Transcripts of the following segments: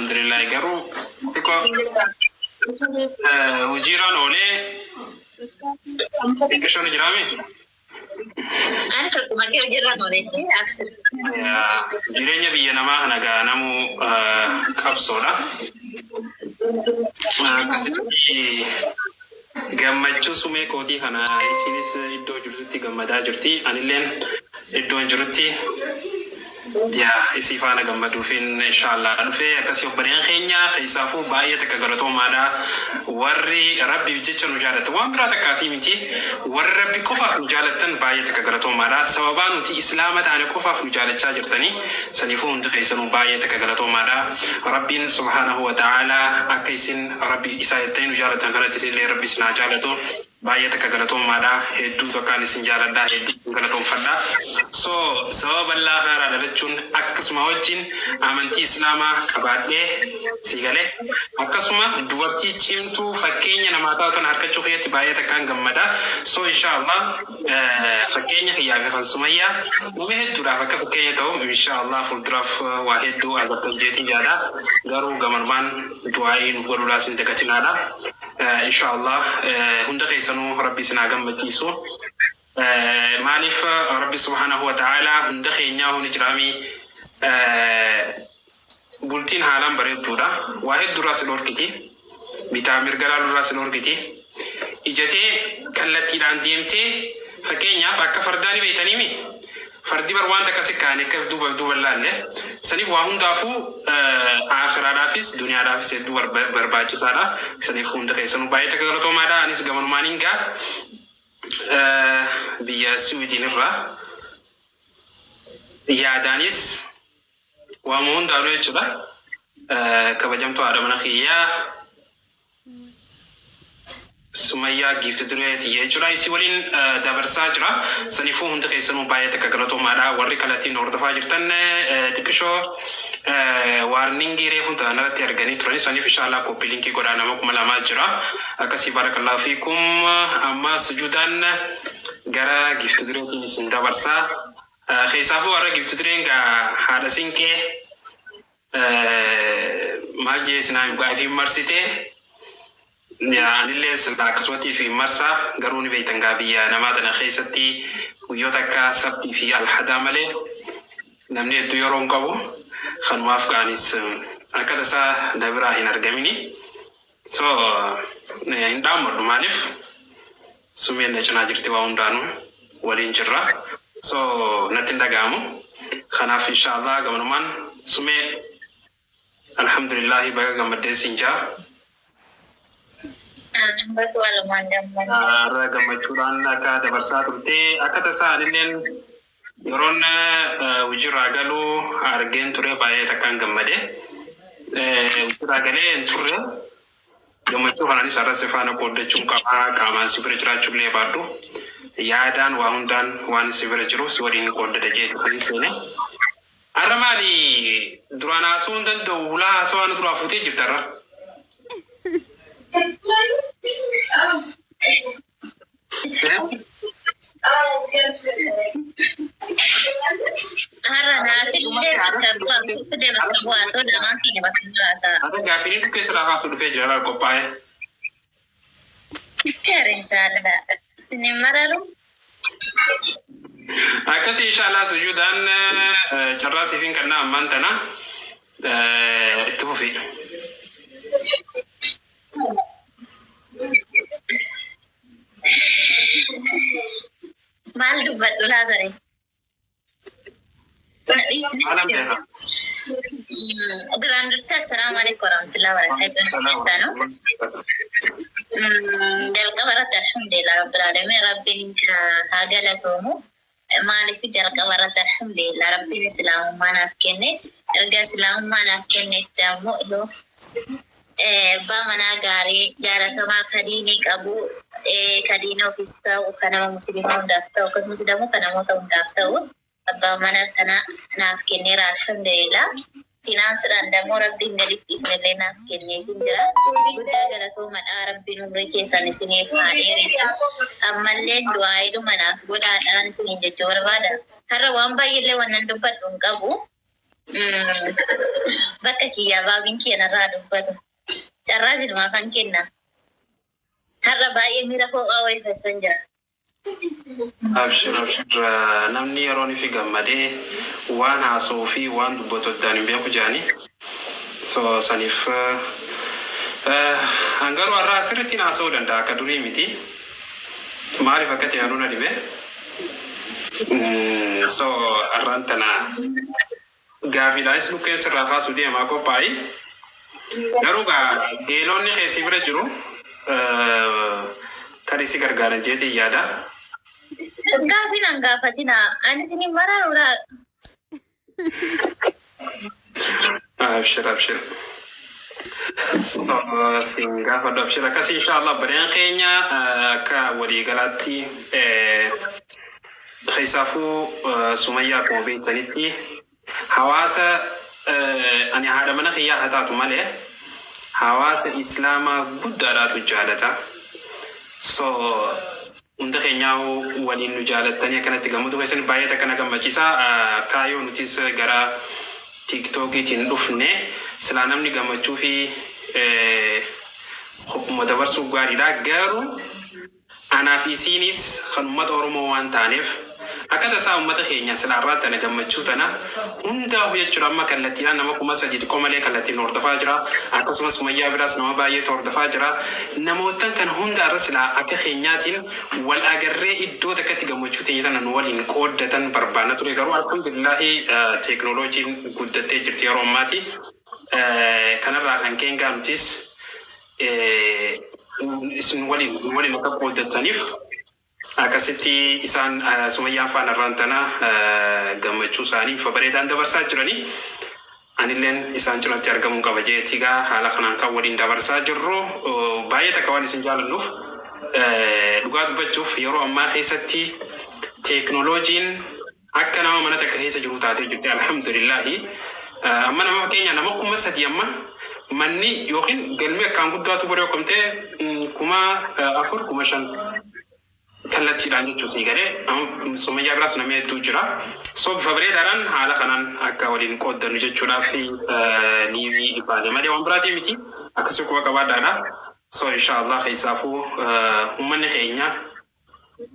Alhamdulillah, garuu xiqqoo hojiirraan oolee xiqqishoon jiraame. Anis akkuma kee hojiirraan ooleessi absir. Jireenya biyya namaa kana gaa namuu qabsoodha. Akkasitti gammachuu sumee kootii kana isinis iddoo jirtutti gammadaa jirti. Anilleen iddoon jirutti yaa isii faana gammaduufin inshallah dhufee. Akkasii obboleen keenya keessaafuu baay'ee takka galatoomaadha. Warri Rabbiif jecha nu jaalatan, waan biraa takkaa fi miti, warri Rabbi qofaaf nu jaalattan baay'ee takka galatoomaadha. Sababaa nuti Islaama taane qofaaf nu jaalachaa jirtanii, saniifuu hundi keessanuu baay'ee takka galatoomaadha. Rabbiin subhaanahu wa ta'ala akka isin Rabbi isaa jettanii nu jaalatan kanatti isinillee Rabbi isin haa jaalatu. Baay'ee takka galatoomaadha. Hedduu tokkaan isin jaaladha, hedduu galatoomfadha. So sababa bal'aa haaraa dhalachuun akkasuma wajjin amantii Islaamaa qabaadhee si galee, akkasuma dubartii cimtuu fakkeenya namaa taatu tan harkachuu keessatti baay'ee takkaan gammada. So inshallah fakkeenya kiyyaa fi kan Sumayyaa nama hedduudhaaf akka fakkeenya ta'u inshallah fuulduraaf waa hedduu agartan jeetiin yaada. Garuu gamanumaan du'aa'ii nuuf godhuudhaas hin dagatinaadha. Inshallah hunda keessanuu Rabbi isin haa gammachiisu. Maaliif, Rabbi subhaanahu wa ta'ala hunda keenyaa huni jiraami. Bultiin haalaan bareedduudha. Waa hedduurraa si dhorkiti. Bitaa mirga laaluurraa si dhorkiti. Ijatee kallattiidhaan deemtee, fakkeenyaaf akka fardaa ni beeytaniimi. Fardi bar waan takka si kaane akka duuba duuba laalle. Saniif waa hundaafuu akhiraadhaafis duniyaadhaafis hedduu barbaachisaadha. Saniif hunda keessanuu baay'ee takka galatoomaadha. Anis gamanumaan hin gaa biyya Siwiidin irraa yaadaanis waamuma hundaanuu jechuudha. Kabajamtuu haadha mana kiyyaa Sumayyaa giifti duree tiyya jechuudha. Isii waliin dabarsaa jira. Saniifuu hundi keessanuu baay'ee takka galatoomaadha. Warri kallattiin hordofaa jirtan xiqqishoo warningii reefuun ta'an irratti arganii turani. Saniif inshallah copy linkii godhaa, nama 2000 jira. Akkasii, barakallahu fiikum. Amma sujuudaan gara giifti dureetiin isin dabarsaa. Keessaafuu warra giifti dureen gaa haadha sinqee maal jee isin gaafii marsitee. Anillee silaa akkasumatti fi marsaa, garuu ni beektan gaa biyya namaa tana keessatti guyyoota akka Sabtii fi Alhadaa malee namni hedduu yeroo hin qabu. Kanumaaf ga'anis akka tasaa na biraa hin argamini. So hin dhaammadhu, maaliif Sumeen na cinaa jirti, waa hundaanuu waliin jirra. So natti hin dhaga'amu. Kanaaf inshallah gamanumaan Sumee, alhamdulillahi, baga gammaddee siin jaa. Baga walumaan gammadne. Har'a gammachuudhaan akka dabarsaa turte, akka tasaa anilleen yeroon hojiirraa galuu argeen ture, baay'ee takkaan gammade. Hojiirraa galee hin turre. Gammachuu kanaanis har'a si faana qooddachuun qaba. Qaamaan si bira jiraachuullee baadhu. Yaadaan waa hundaan waan si bira jiruuf si waliin qooddada jeeti kan seene. Har'a maali, duraan haasa'uu hin danda'u, hulaa haasawaa nu duraa fuutee jirta har'a. Har'a naafillee bakka bu'aa fidee bakka bu'aa ta'u lamaan keenya bakka bu'aasaa. Har'a gaaffiin dhukkee sirraa kaasuu dhufee jira har'a qophaa'ee. Jara inshallah. Isin mararu. Akkasii inshallah sujuudaan carraa siifin kannaa ammaan tana itti fufi. Maal dubbadhu laatare? Na dhiisni. Maalan beeka? Duraan dursa assalaamu alaikum warahmatullahi wabarakatuh. Keessanuu. Jalqaba irratti alhamdulillah rabbil alamin, Rabbiin haa galatoomu. Maaliif, jalqaba irratti alhamdulillah Rabbiin Islaamummaa naaf kenne. Erga Islaamummaa naaf kennetti ammoo yoo abbaa manaa gaarii jaalatamaa ka diinii qabu, ka diinii ofiis ta'u, ka nama Musliimaa hundaaf ta'u, akkasumas immoo ka namoota hundaaf ta'u abbaa mana kana naaf kenneera, alhamdulillah. Finaansiidhaan dammoo Rabbiin gaditti isinillee naaf kenneetiin jira. Guddaa galatoomadha. Rabbiin umrii keessan isiniif haa dheeressu. Ammallee du'aa'iidhuma naaf godhaadhaan isiniin jechuu barbaada. Har'a waan baay'eellee wannan dubbadhu hin qabu. Bakka kiyyaa baabiin kiyya narraa dubbatu. Carraa sinumaafan kenna. Har'a baay'ee miira ho'aa wayii keessan jira. Abshir, abshir, namni yeroo inni fi gammadee waan haasa'uu fi waan dubbatu addaan hin beeku jedhani. So saniif hangaruu har'a asirratti haasa'uu danda'a, akka durii miti. Maaliif akka ta'e anuu na dhibe. So har'aan tana gaafiidhaanis dhukkeen sirraa kaasuu deemaa qophaa'i. Garuu gaa geelonni keessi bira jiru tarii si gargaaran jeetiin yaada. Gaafii nan gaafatina. Ani isin mararuudha. Abshir, abshir. So sin gaafadhu, abshir, akkasii inshallah bareen keenya akka waliigalaatti keessaafuu Sumayyaa akkuma beektanitti hawaasa ani haadha mana kiyyaa haa taatu malee hawaasa islaamaa guddaadhaatu jaalata. So hunda keenyaa waliin nu jaalattanii akkanatti gammadu keessan baay'ee takka na gammachiisa. Kaayoo nutis gara TikTokiitiin dhufne silaa namni gammachuu fi hokkuma dabarsuu gaariidha. Garuu anaaf isiinis kan uummata Oromoo waan taaneef akka tasaa uummata keenya silaa irraa tana gammachuu tana hundaa'u jechuudha. Amma kallattiidhaan nama 3000 xiqqoo malee kallattiin hordofaa jira. Akkasumas Sumayyaa biraas nama baay'eetu hordofaa jira. Namootan kana hunda irra silaa akka keenyaatiin wal agarree iddoo takkatti gammachuu teenya tana nu waliin qooddatan barbaanna ture. Garuu alhamdulillahi teeknooloojiin guddattee jirti yeroo ammaati. Kanarraa kan ka'e nutis isin waliin nu waliin akka qooddataniif akkasitti isaan Sumayyaan faana irraan tana gammachuu isaanii bifa bareedaan dabarsaa jiranii. Anilleen isaan cinatti argamuu qaba jeetii gaa haala kanaan kan waliin dabarsaa jirru. Baay'ee takka waan isin jaalannuuf, dhugaa dubbachuuf yeroo ammaa keessatti teeknooloojiin akka nama mana takka keessa jiru taatee jirti, alhamdulillahi. Amma nama fakkeenya nama 3000, amma manni yookiin galmi akkaan guddaatu bore okkomtee 4000, 5000 kallattiidhaan jechuu sii galee Sumayyaa biraas namni hedduu jira. So bifa bareedaadhaan haala kanaan akka waliin qooddannu jechuudhaaf liivii ifaane malee waan biraatii miti, akkasii quba qabaadhaadha. So inshallah keessaafuu uummanni keenya,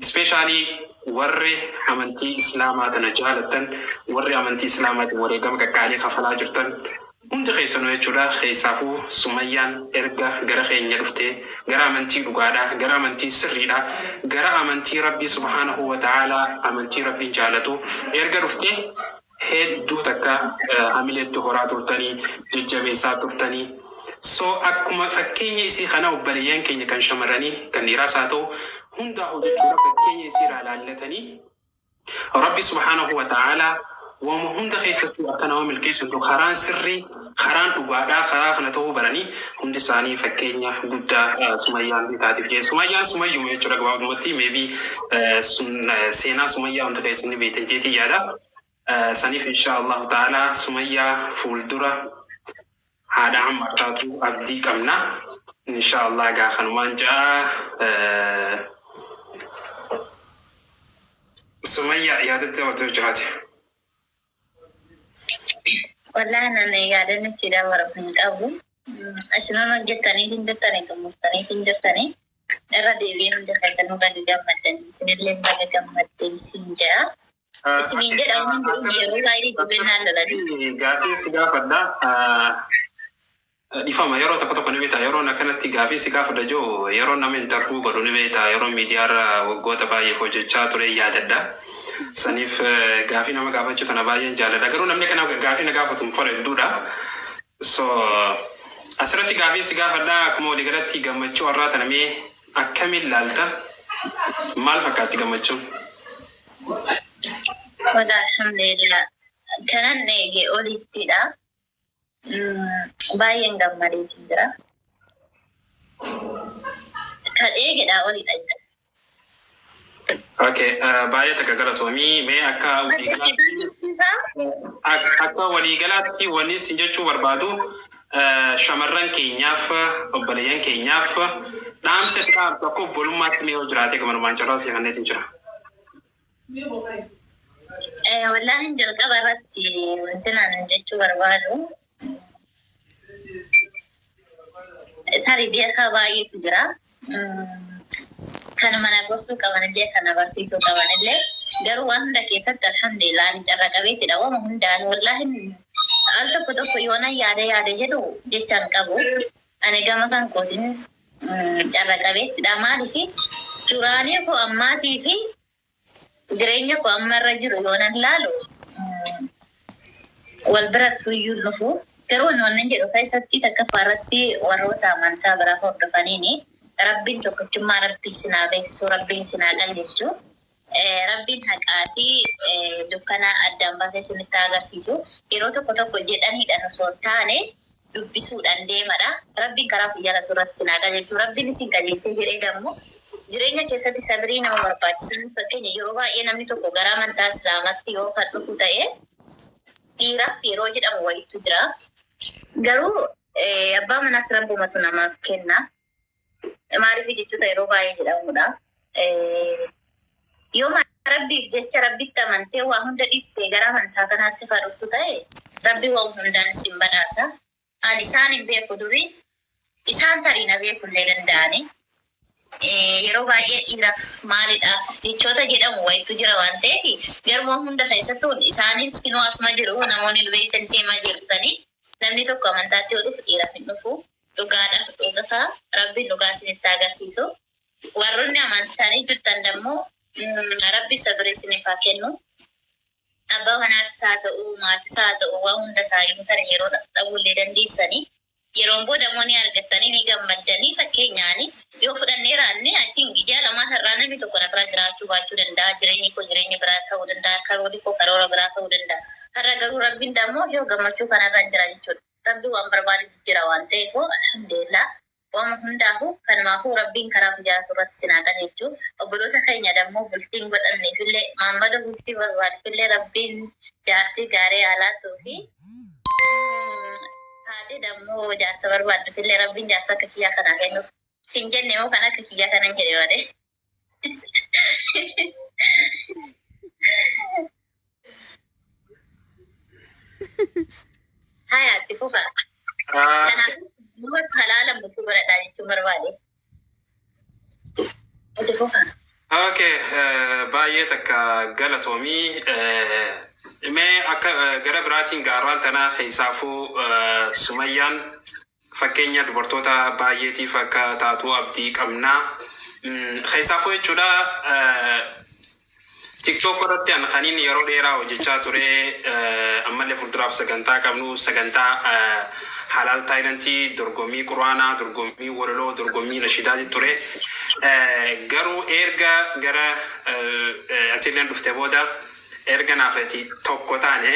especially warri amantii islaamaa tana jaalattan, warri amantii islaamaatiin wareegama qaqqaalii kafalaa jirtan hundi keessanuu jechuudha, keessaafuu Sumayyaan erga gara keenya dhuftee gara amantii dhugaadhaa, gara amantii sirriidhaa, gara amantii Rabbii subhaanahu wa ta'aalaa, amantii Rabbiin jaalatu erga dhuftee hedduu takka hamileetti horaa turtanii, jajjabeessaa turtanii. So akkuma fakkeenya isii kana obboleeyyan keenya kan shamarranii kan dhiiraas haa ta'u hundaa'u jechuudha, fakkeenya isii irraa laallatanii Rabbi subhaanahu wa ta'aalaa waanuma hunda keessattuu akka nama milkeessu, karaan sirrii, karaan dhugaadhaa karaa kana ta'uu baranii hundi isaanii fakkeenya guddaa Sumayyaan taatiif jee. Sumayyaan Sumayyuma jechuudha gabaabumatti. Maybe seenaa Sumayyaa hunda keessatti beektan jeetii yaada. Saniif insha Allahu ta'ala Sumayyaa fuuldura haadha amma taatu abdii qabna. Insha Allah gaa kanumaan ja'a. Sumayyaa, yaadatti dabaltee jiraate. Wallahi nan yaadanni itti dabalu hin qabu. Isinuun hojjettanii hin jirtanii, xumurtanii hin jirtanii. Irra deebi'ee hunda keessanuu baga gammaddan, isinillee baga gammaddan isin jedha. Isiniin jedha, hundi yeroo baay'ee ijoolleen lolanii. Gaafii si gaafadha. Dhifama, yeroo tokko tokko ni beektaa, yeroon akkanatti gaafii si gaafadha jiru, yeroo nama interview godhu ni beektaa, yeroo miidiyaarra waggoota baay'eef hojjechaa ture yaadadha. Saniif gaafii nama gaafachuu tana baay'een jaalladha. Garuu namni kana gaafii na gaafatu hin fedhu hedduudha. So asirratti gaafii si gaafadha, akkuma waliigalatti gammachuu har'aa tana mee akkamiin laalta? Maal fakkaatti gammachuun? Wala alhamdulillah. Kanan eege olittidha. Baay'een gammadeetiin jira. Kan eegedha olidha jira. Okay, baay'ee takka galatoomii. Mee akka waliigalaatti wanni isin jechuu barbaadu shamarran keenyaaf, obboleeyyan keenyaaf dhaamsa dhaamtu akka obbolummaatti mee yoo jiraate, gamanumaan carraa si kanneetiin jira. Wallaahi jalqaba irratti wanti naan jechuu barbaadu, tarii beekaa baay'eetu jira. Kan mana gorsuu qabanillee, kana barsiisuu qabanillee, garuu waan hunda keessatti alhamdulillah ani carra qabeettidha. Waan hundaan wallaahi al tokko tokko yoona yaada yaada jedhu jechaan qabu. Ani gama kan kootiin carra qabeettidha. Maaliif duraanii koo ammaatii fi jireenya koo ammarra jiru yoonan laalu wal biratti iyyuu dhufu. Garuu wannan jedhu keessatti takkaffaa irratti warroota amantaa biraa hordofaniini Rabbiin tokkichummaa Rabbii sinaa beeksisu, Rabbiin sinaa qajeelchu, Rabbiin haqaa fi dukkana addaan baasee isinitti agarsiisu. Yeroo tokko tokko jedhaniidhaan osoo hin taane dubbisuudhaan deemadha. Rabbiin karaa jaalatu irratti sinaa qajeelchu. Rabbiin isin qajeelchee jedhee dammoo jireenya keessatti sabirii nama barbaachisan. Fakkeenya, yeroo baay'ee namni tokko gara amantaa Islaamatti yoo kan dhufu ta'e, dhiiraaf yeroo jedhamu wayitu jira. Garuu abbaa manaas Rabbumatu namaaf kenna. Maaliif jechoota yeroo baay'ee jedhamudha. Yoo Rabbiif jecha Rabbitti amantee waa hunda dhiistee gara amantaa kanaatti kan dhuftu ta'e, Rabbi waan hundaan isin badhaasa. Ani isaan hin beeku durii, isaan tarii na beekullee danda'ani. Yeroo baay'ee dhiiraaf maaliidhaaf jechoota jedhamu wayitu jira waan ta'eef, garuu hunda keessattuu isaanis kinoo asuma jiru, namoonni nu beektan seemaa jirtanii, namni tokko amantaatti yoo dhufu dhiiraaf hin dhufu. Dhugaadhaaf dhugaa Rabbiin dhugaa isinitti agarsiisu. Warroonni amantanii jirtan dammoo Rabbi sabrii isiniif haa kennu. Abbaa manaatis haa ta'u, maatis haa ta'u, waan hunda isaa tarii yeroo dhabuullee dandeessanii. Yeroon booda immoo ni argattanii ni gammaddanii. Fakkeenyaan yoo fudhannee raanne, I think ji'a lamaan har'aa namni tokko na bira jiraachuu baachuu danda'a. Jireenyi koo jireenya biraa ta'uu danda'a. Karoorri koo karoora biraa ta'uu danda'a. Har'a garuu Rabbiin dammoo yoo gammachuu kanarra jira jechuudha. Rabbi waan barbaade jijjiira waan ta'eef, alhamdulillah. Waan hundaafuu kanumaafuu Rabbiin karaa jaalatu irratti sinaa qajeelchu. Obboloota keenya dammoo bultiin godhanneefillee, maammada bultii barbaaduufillee, Rabbiin jaartii gaarii haalaatuu fi haadhi dammoo jaarsa barbaadduufillee Rabbiin jaarsa akka kiyyaa kanaa kennuuf. Sin jenne moo kan akka kiyyaa kanan jedhe malee. Hayaatti fufa. Kanaaf namatti halaalan bultii godhadhaa jechuun barbaade. Itti fufa. Okay, baay'ee takka galatoomii. Mee akka gara biraatiin gaarraan tanaa keessaafuu Sumayyaan fakkeenya dubartoota baay'eetiif akka taatu abdii qabnaa. Keessaafuu jechuudha, TikTok irratti an kaniin yeroo dheeraa hojjechaa ture, ammallee fuulduraaf sagantaa qabnu, sagantaa Halaal Taayilantii, dorgommii quraanaa, dorgommii walaloo, dorgommii nashidaati ture. Garuu erga gara atilleen dhufte booda, erga naafati tokko taane,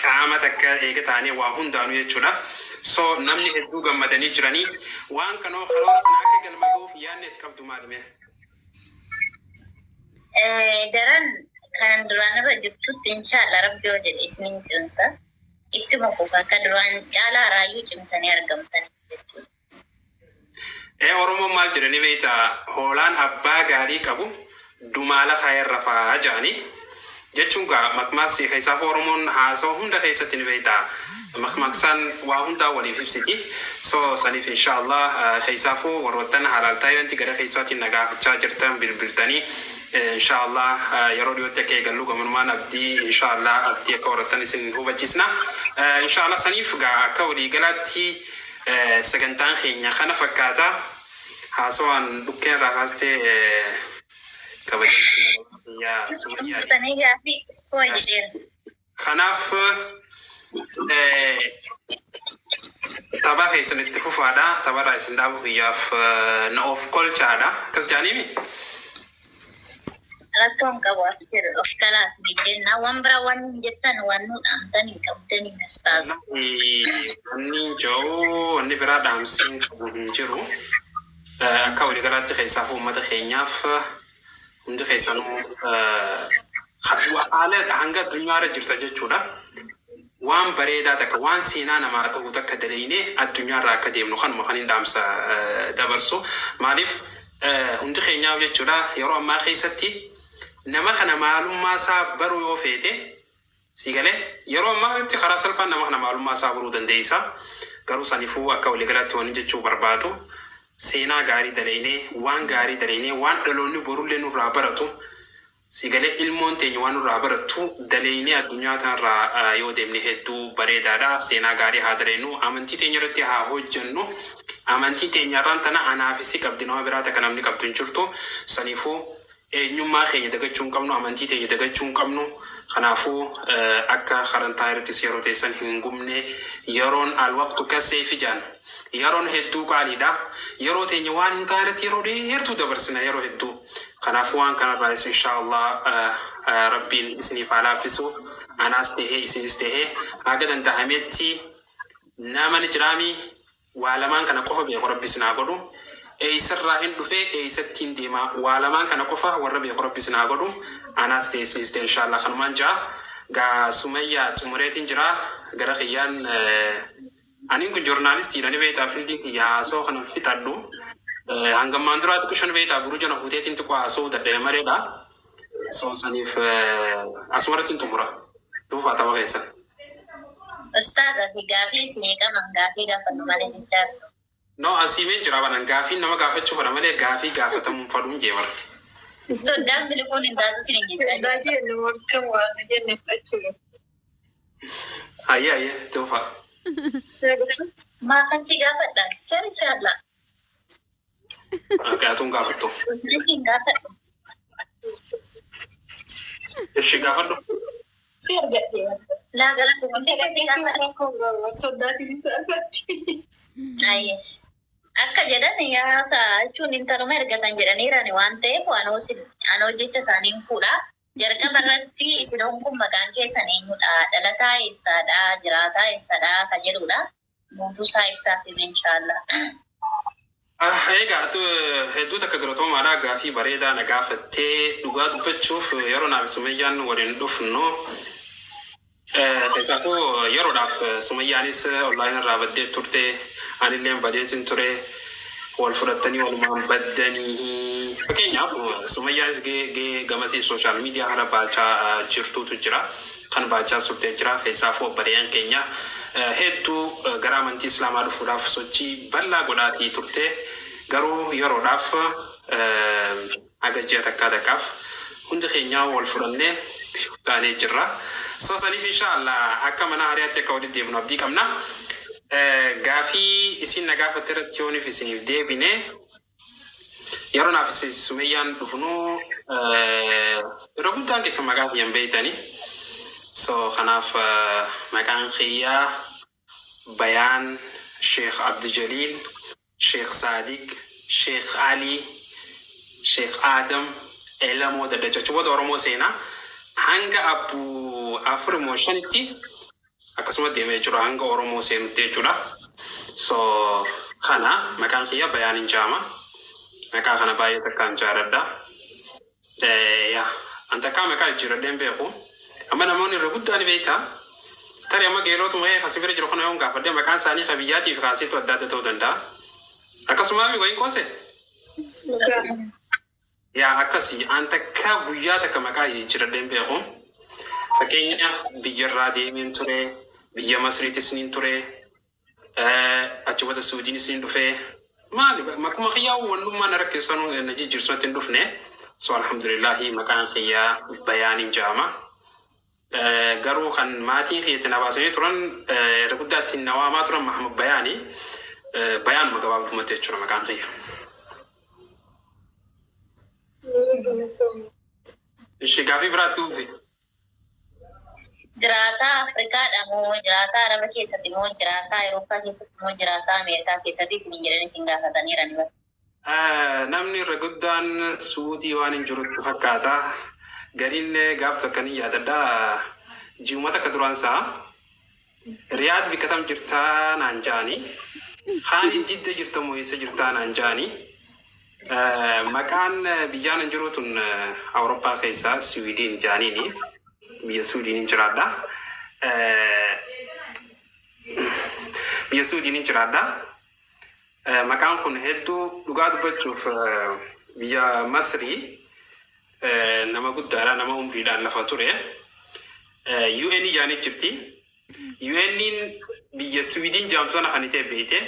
qaama takka eega taane, waa hundaanuu jechuudha. So namni hedduu gammadanii jiranii. Waan kanoo karoora kana akka galma ga'uuf yaadni ati qabdu maali mee? Daran kan duraan irra jirtutti inshallah Rabbi yoo jedhe isinin cimsa. Ittuma fufa, akka duraan caalaa raayyuu cimtanii argamtanii jechuudha. Ee, Oromoon maal jedhanii beektaa? Hoolaan abbaa gaarii qabu dumaala kaayerra fa'aa jedhanii. Jechuun gaa makmaassi keessaaf Oromoon haasawaa hunda keessatti ni beektaa. Makmaaksaan waa hundaa waliif ibsiti. So saniif inshallah keessaafuu warroottan Halaal Taayilanti gara keessaatiin na gaafachaa jirtan bilbiltanii, inshallah yeroo dhiyootti akka eegallu gamanummaan abdii, inshallah abdii akka horattan isin hubachiisna. Inshallah saniif gaa akka waliigalaatti sagantaan keenya kana fakkaata. Haasawaan dhukkeen irraa kaastee kabajamtuu Sumayyaa. Xumurtanii gaaffii koo jedheera. Kanaaf tapha keessan itti fufaadha. Tapharraa isin dhaabu kiyyaaf na of kolchaadha. Akkas jaaniimi? Rakkoon qabu, as jedhu of kalaas ni jenna. Waan biraa waan hin jettan, waan nu dhaamtan hin qabdanii, ustaaz? Wanni jiru, wanni biraa dhaamsiin qabu hin jiru. Akka waliigalaatti keessaafuu uummata keenyaaf hundi keessanuu haala hanga addunyaarra jirta jechuudha. Waan bareedaa takka, waan seenaa namaa ta'u takka dalaynee addunyaarra akka deemnu kanuma kan hin dhaamsa dabarsu. Maaliif hundi keenyaaf jechuudha, yeroo ammaa keessatti nama kana maalummaa isaa baruu yoo feete Si galee yeroo ammaa kanatti karaa salphaan nama kana maalummaa isaa baruu dandeessa. Garuu saniifuu akka waliigalaatti waan jechuu barbaadu, seenaa gaarii dalaynee, waan gaarii dalaynee, waan dhaloonni borullee nurraa baratu, si galee, ilmoon teenya waan nurraa barattu dalaynee addunyaa kanarraa yoo deemne hedduu bareedaadha. Seenaa gaarii haa dalaynu, amantii teenya irratti haa hojjennu. Amantii teenya irraan tana anaafis qabdi, nama biraa takka namni qabdu hin jirtu. Saniifuu eenyummaa keenya dagachuu hin qabnu, amantii teenya dagachuu hin qabnu. Kanaafuu akka karantaa irrattis yeroo teessan hin gubne. Yeroon الوقت كالسيف jaan, yeroon hedduu qaaliidha. Yeroo teenya waan hin taanetti yeroo dheertuu dabarsina yeroo hedduu. Kanaafuu waan kanarraas inshaallah Rabbiin isiniif haa laaffisu. Anaas tahee isinis tahee haga danda'ametti nama ni jiraami waa lamaan kana qofa beeku Rabbi isin haa godhu. Eessarraa hin dhufee, eessattiin deemaa, waa lamaan kana qofa warra beeku Rabbi isin haa godhu. Anaas ta'e isinis ta'e inshaallah kanumaan jira. Gaa Sumayyaa, xumureetiin jira gara kiyyaan. Aniin kun joornaalistiidha ni beektaa, fiildiin kiyya haasoo kana fixadhu. Hangammaan duraa xiqqoo shan beektaa buruja na fuuteetiin xiqqoo haasoo dadhabe mareedha. So saniif asumarratti hin xumura. Tuufaa tapha keessan. Ustaaz, asii gaafii isinii qaban gaafii gaafannu malee jechaa. No, asiimeen jira banan, gaafiin nama gaafachuu fedha malee gaafii gaafatamuun fadhuun jee bara. Soddaan miliquun hin taatu isin jechaa. Sodaa jennu akkam waan jenne fudhachuu. Hayyee hayyee, tuufaa. Maa kan si gaafadha? Sir inshallah. Gaatuun gaafattu. Isin gaafadhu. Ishi gaafadhu. Si argadhe. Laa galatu wanti gaafii gaafadha. Soddaatiin isa argatti. Ayyesh. Akka jedhan yaasa jechuun intaluma ergatan jedhaniirani waan ta'eef waan hojjecha isaanii hin fuudha. Jalqaba irratti isin kun maqaan keessan eenyudha? Dhalataa eessaadha? Jiraataa eessaadha? Kan jedhudha. Guutuu isaa ibsaafis inshaallah. Egaa hedduu takka galatoomaadha, gaafii bareedaa na gaafattee. Dhugaa dubbachuuf yeroo naaf Sumayyaan waliin dhufnu, keessaafuu yeroodhaaf Sumayyaanis online irraa baddee turte, anillee badeetin ture, wal fudhattanii walumaan baddanii. Fakkeenyaaf Sumayyaanis gahee gamasii social media kana baachaa jirtuutu jira, kan baachaa turtee jira. Keessaafuu obboleeyyan keenya hedduu gara amantii Islaamaa dhufuudhaaf sochii bal'aa godhaatii turte. Garuu yeroodhaaf haga ji'a takkaa takkaaf hundi keenyaa wal fudhannee taanee jirra. So saniif inshaallah akka mana hariyaatti akka walitti deebinu abdii qabna. Gaafii isin na gaafatte irratti yooniif isiniif deebine, yeroo naaf isin Sumeyyaan dhufnu yeroo guddaan keessa maqaa kiyyan beeytani. So kanaaf maqaan kiyyaa Bayaan Sheekh Abdijaliil, Sheekh Saadiq, Sheekh Ali, Sheekh Adam, Elamoo Daddacha booda Oromoo seenaa hanga abbuu afur immoo shanitti akkasuma deemee jechuudha, hanga Oromoo seenutti jechuudha. So kana maqaan kiyya Bayaan hin jaama. Maqaa kana baay'ee takkaan jaaladha. Yaa an takkaa maqaa jijjiiradheen beeku. Amma namoonni irra guddaan beektaa. Tarii amma geerotuma kasi bira jiru kana yoon gaafadhe maqaan isaanii ka biyyaatii fi kaasiitu adda adda ta'uu danda'a. Akkasuma mi wayin qoose? Yaa akkasii, an takkaa guyyaa takka maqaa jijjiiradheen beeku. Fakkeenyaaf biyyarraa deemeen ture, biyya Masriitis niin ture, achi booda Suudiinis niin dhufee. Maali maquma kiyyaa wannummaa na rakkisanuu na jijjiirsutti hin dhufne. So alhamdulillahi maqaan kiyyaa Bayaaniin jedhama. Garuu kan maatiin kiyyatti na baasanii turan, irra guddaatti na waamaa turan Mahamad Bayaanii. Bayaanuma gabaabdumatti jechuudha maqaan kiyya. Ishee gaafii biraatti uufi. Jiraataa Afrikaadha moo, jiraataa Araba keessatti moo, jiraataa Awurooppaa keessatti moo, jiraataa Ameerikaa keessatti isin jedhanii isin gaafataniirani bara. Namni irra guddaan Suudii waan hin jirutti fakkaata. Gariin gaaf tokko ni yaadadha. Ji'uma takka duraan isaa Riyaad bikka tam jirtaa naan jaani. Kaaniin Jidda jirta moo eessa jirtaa naan jaani. Maqaan biyyaan hin jiru tun Awurooppaa keessaa Siwiidin jaaniini. Biyya Suudiin jiraadha. Biyya Suudiin jiraadha. Maqaan kun hedduu dhugaa dubbachuuf biyya Masrii nama guddaadha, nama umriidhaan lafa ture. UN jaanii jirti. UN'n biyya Swiidin jaamtu sana kan itee beeyte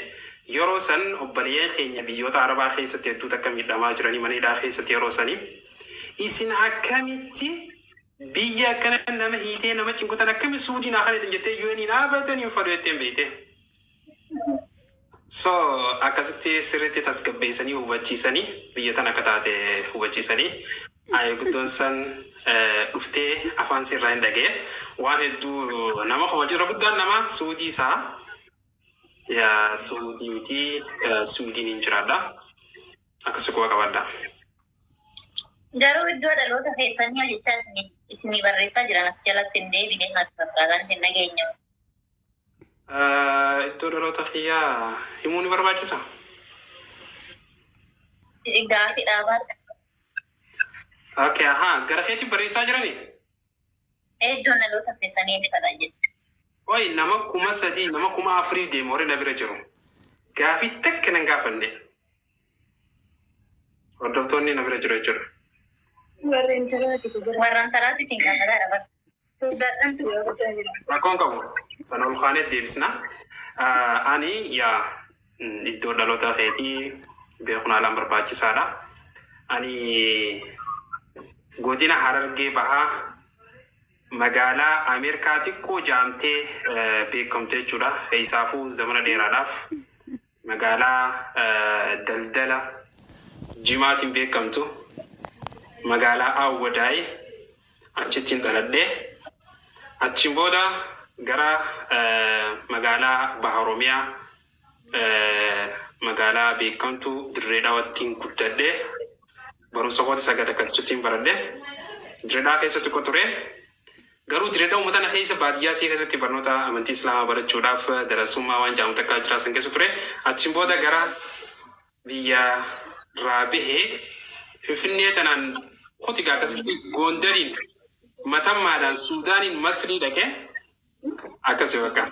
yeroo san obboleeyyan keenya biyyoota Arabaa keessatti hedduu takka miidhamaa jiranii mana hidhaa keessatti yeroo sanii. Isin akkamitti biyya akkana nama hiitee nama cinqutan akkami Suudiin haa kadhatan jettee UN dhaabatanii hin fadhu jetteen beeyte. So akkasitti sirriitti tasgabbeessanii hubachiisanii biyya tan akka taate hubachiisanii ayee guddoon san dhuftee afaan sirraa hin dhagee waan hedduu nama kofalchiisa guddaan nama Suudii isaa yaa Suudii miti Suudiin hin jiraadha akkasi quba qabadha. Garuu iddoo dhaloota keessanii hojjechaa isinii barreessaa jiran as jalatti hin deebine natti fakkaatan isin dhageenya. Iddoo dhaloota kiyyaa himuu ni barbaachisa? Gaafii dhaabaa. Okay, ahaa, gara keetti barreessaa jiranii? Iddoon dhaloota keessanii eessadha jedhu. Oi, nama 3000 nama 4000 deema warri na bira jiru. Gaafii takka nan gaafanne. Hordoftoonni na bira jiru jechuudha. Warreen talaati gara. Warraan talaati isin gaafataadha bara. Sodaadhaan gaafataa jira. Rakkoon qabu. Sana ol kaanee deebisna. Ani yaa iddoo dhaloota keetii beekuun haalaan barbaachisaadha. Ani godina Harargee Bahaa magaalaa Ameerikaa xiqqoo jaamtee beekamte jechuudha. Keessaafuu zamana dheeraadhaaf magaalaa daldala jimaatiin beekamtu magaalaa Awwadaay achittiin dhaladhee achiin booda gara magaalaa Baha Oromiyaa magaalaa beekamtu Dirree Dhawaattiin guddadhee barumsa koota sagal akkachittiin baradhee Dirree Dhawaa keessa xiqqoo ture. Garuu Dirree Dhawaa uummata na keessa baadiyyaa isii keessatti barnoota amantii Islaamaa barachuudhaaf darasummaa waan jedhamu takka jira san keessa ture. Achiin booda gara biyya irraa bahee Finfinnee tanaan kutigaa akkasitti Gondariin Matammaadhaan Suudaaniin Masrii dhaqee akkasi bakka.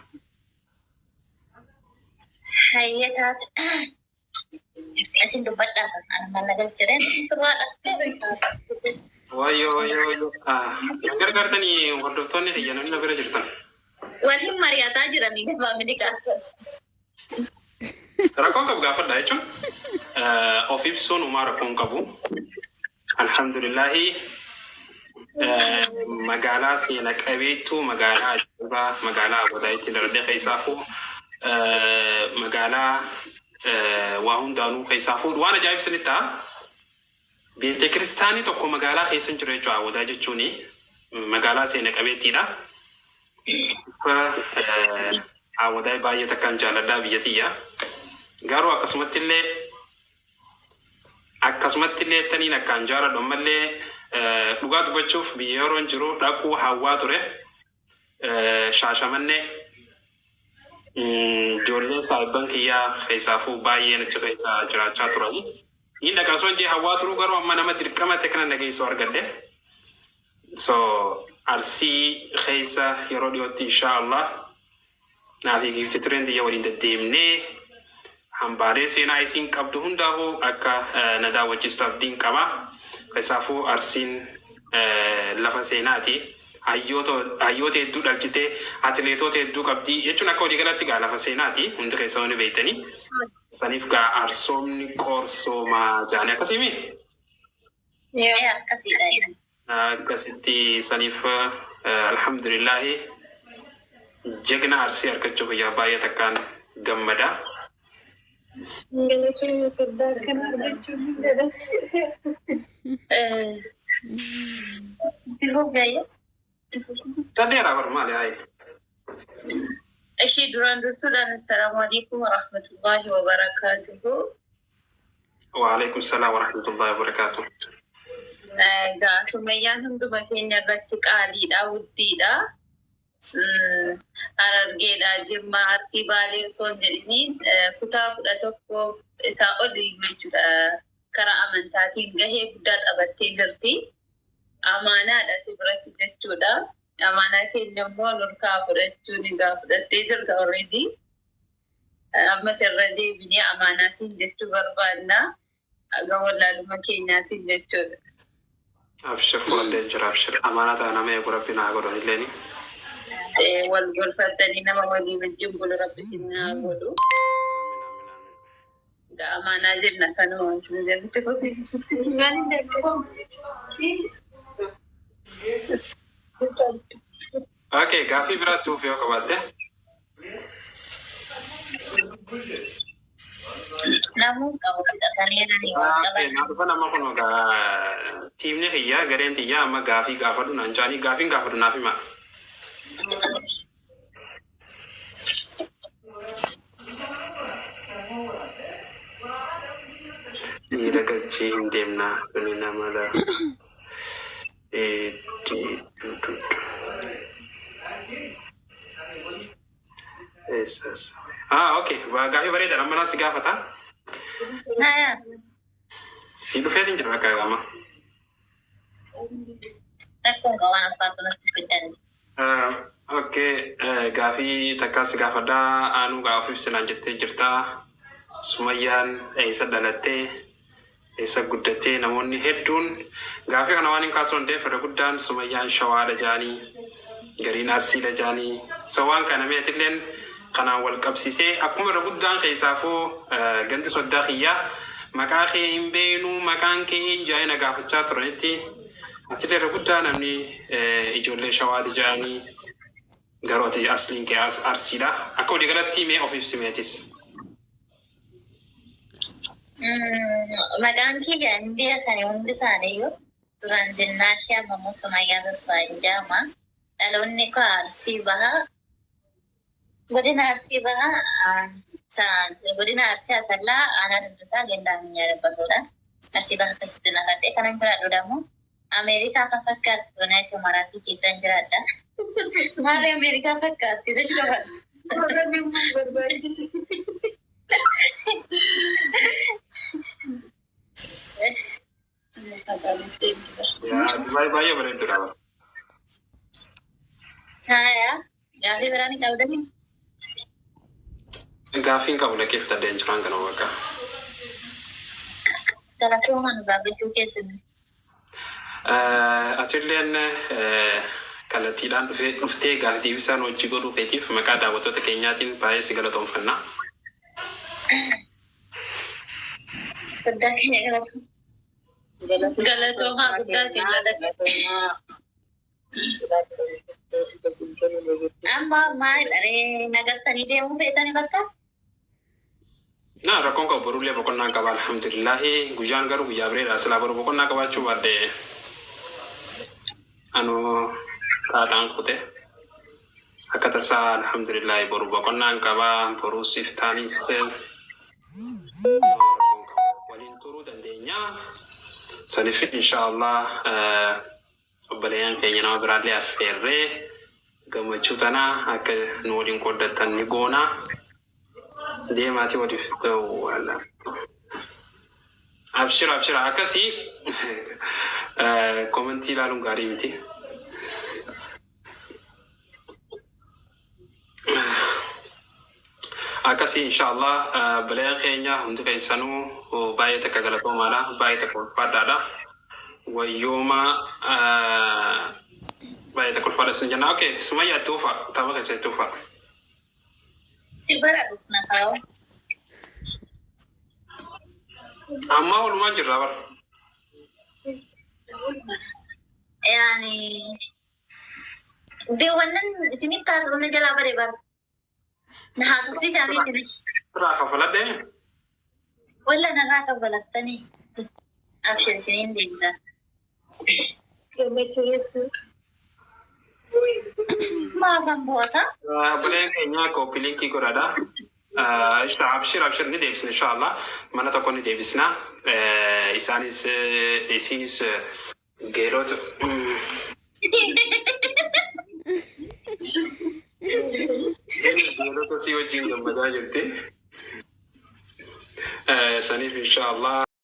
Hayyee taate. Isin dubbadhaa kan mana galchireen sirraadha. Wayyoo wayyoo wayyoo. Gargaartanii hordoftoonni kiyya namni na bira jirtan. Waliin mari'ataa jiranii faamilii qaasa. Rakkoon qabu gaafadha jechuun of ibsuun uumaa rakkoon qabu. Alhamdulillahi magaalaa seena qabeettuu magaalaa ajaa'ibaa magaalaa Awwadaayitti darbee keessaafuu magaalaa waa hundaanuu keessaafuu waan ajaa'ibsanitti ta'a. Beete kiristaanii tokko magaalaa keessa hin jiru jechuudha Awwadaa jechuuni magaalaa seena qabeettiidha. Awwadaa baay'ee takkaan jaaladhaa biyya tiyya. Garuu akkasumatti illee taniin akkaan jaaladhu ammallee dhugaa dubbachuuf biyya yeroon jiru dhaquu hawwaa ture. Shaashamannee ijoolleen saahibban kiyyaa keessaafuu baay'een achi keessa jiraachaa turani. Inni dhaqaa osoo hin jee hawwaa turuu garuu amma nama dirqama ta'e kana nageessu argadhe. So Arsii keessa yeroo dhiyootti insha Allah naaf giifti tureen xiyya waliin deddeemnee hambaalee seenaa isiin qabdu hundaafuu akka na daawwachiistu abdiin qaba. Keessaafuu Arsiin lafa seenaati. Hayyoota hedduu dhalchitee atileetota hedduu qabdi jechuun akka waliigalatti gaa lafa seenaati hundi keessa ni beektanii. Saniif gaa arsoomni qorsoomaa jedhanii akkasii Akkasiidha. Akkasitti saniif alhamdulillahi jagna Arsii argachuu guyyaa baay'ee takkaan gammada. Galatoonni soddaa akkana argachuun hin jedhan. Itti fufi. Tadheeraa bar maali hayi? Ishee duraan dursuudhaan assalaamu alaikum warahmatullahi wabarakaatuhu. Waalaikum salaam warahmatullahi wabarakaatuh. Egaa Sumayyaan hunduma keenya irratti qaaliidha, guddiidha. Harargeedha, Jimmaa, Arsii, Baalee osoo hin jedhiniin kutaa 11 isaa oli jechuudha. Karaa amantaatiin gahee guddaa taphattee jirti. Amaanaadha si biratti jechuudha. Amaanaa keenya immoo nurkaa fudhachuun egaa fudhattee jirta already. Ammas irra deebinee amaanaa siin jechuu barbaanna. Aga wallaaluma keenyaatiin jechuudha. Abshir, fuuldee jira, abshir. Amaanaa ta'a nama eegu rabbi naa godhan illeeni. Wal gorfattanii nama walii wajjin bulu Rabbi isin haa godhu. Egaa amaanaa jenna kanuma wanti nuti itti fufi. Okay, gaaffii biraatti uuf yoo qabaatte. Namuu qabu fixatanii waan qaban. Naa dhufa nama kun egaa tiimni kiyyaa, gareen xiyyaa amma gaafii gaafadhu naan jaanii, gaafiin gaafadhu naaf hima. Dhiira galchee hin deemnaa tuni nama la. Eessas. Ah, okay. Gaafii bareedaadha. Amma si gaafata. Haya. Si dhufeetiin jira bakka amma. Rakkoon qabu waan afaan natti fiddan. Okay, gaafii takkaa si gaafadhaa. Aanuu gaa of ibsinaan jettee jirtaa. Sumayyaan eessa dhalattee, eessa guddattee? Namoonni hedduun gaafii kana waan hin kaasuu danda'eef, irra guddaan Sumayyaan Shawaadha jaanii, gariin Arsiidha jaanii. So waan kana meetilleen kanaan wal qabsiisee, akkuma irra guddaan keessaafuu gandi soddaa kiyyaa maqaa kee hin beeknu, maqaan kee hin jaa'ee na gaafachaa turanitti, atillee irra guddaa namni ijoollee Shawaati jaanii, garuu ati asliin kee Arsiidha. Akka walii galatti mee of ibsimeetis. Maqaan kiyya hin beekani hundi isaaniiyyuu. Duraan Zinnaashii, amma immoo Sumayyaa Tasfaayeen jedhama. Dhaloonni koo Arsii Bahaa. Godina Arsii Bahaa, godina Arsii Asallaa, aanaa Doddotaa, Gandaa Minyaa dhabbatudha. Arsii Bahaa keessatti naqadhee kanan jiraadhu immoo Ameerikaa kan fakkaattu Yuunaayitid Imaraatii keessan jiraadha. Maali Ameerikaa fakkaatti? Dash qabaatti. Barbaachise. Baay'ee baay'ee bareeddudha. Haya, gaafii biraa ni qabdanii? Gaaffiin qabu, dhaggeeffadhee jiraan kana bakka. Galatoomaa nu gaafachuu keessan. Atilleen kallattiidhaan dhufee dhuftee gaafii deebisaan hojii godhuu keetiif maqaa daawwattoota keenyaatiin baay'ee si galatoomfanna. Soddaa keenya galatoomaa. Galatoomaa guddaa siin galateeffanna. Amma maal dharee nagartanii deemuu feetanii bakka? Na rakkoon qabu, borullee boqonnaan qaba, alhamdulillahi. Guyyaan garuu guyyaa bireedha. Silaa boru boqonnaa qabaachuu baadde anu xaaxaan kute. Akka tasaa alhamdulillahi boru boqonnaan qaba, boruu siftaanis rakkoon qabu, waliin turuu dandeenya. Saniif inshaallah obboleeyyan keenya nama biraallee affeerree gammachuu tana akka nu waliin qooddattan ni goona. Deemaatii waliif ta'u wala. Abshira, abshira, akkasii komentii ilaaluun gaarii miti. Akkasii inshaallah obboleeyyan keenya hundi keessanuu baay'ee takka galatoomaadha, baay'ee takka ulfaadhaadha. Wayyooma baay'ee takka ulfaadha isin jenna. Okay, Sumayyaa, itti ufa, tapha keessa itti ufa. Si bara dhufna kaa'u. Amma walumaan jirra bara. Yaani beewwannan isinitti haasofne jalaa bare bara. Na haasofsiisaa fi isinis. Irraa kafaladhee. Walla narraa kaffalattanii. Abshir, isiniin deebisa. Gammachuu keessa. Maafan bu'asa? Obboleen keenya copy link godhadha. Abshir, abshir, ni deebisna inshallah. Mana tokko ni deebisna. Isaanis isinis geelota. Geelota si wajjin gammadaa jirti. Saniif inshallah.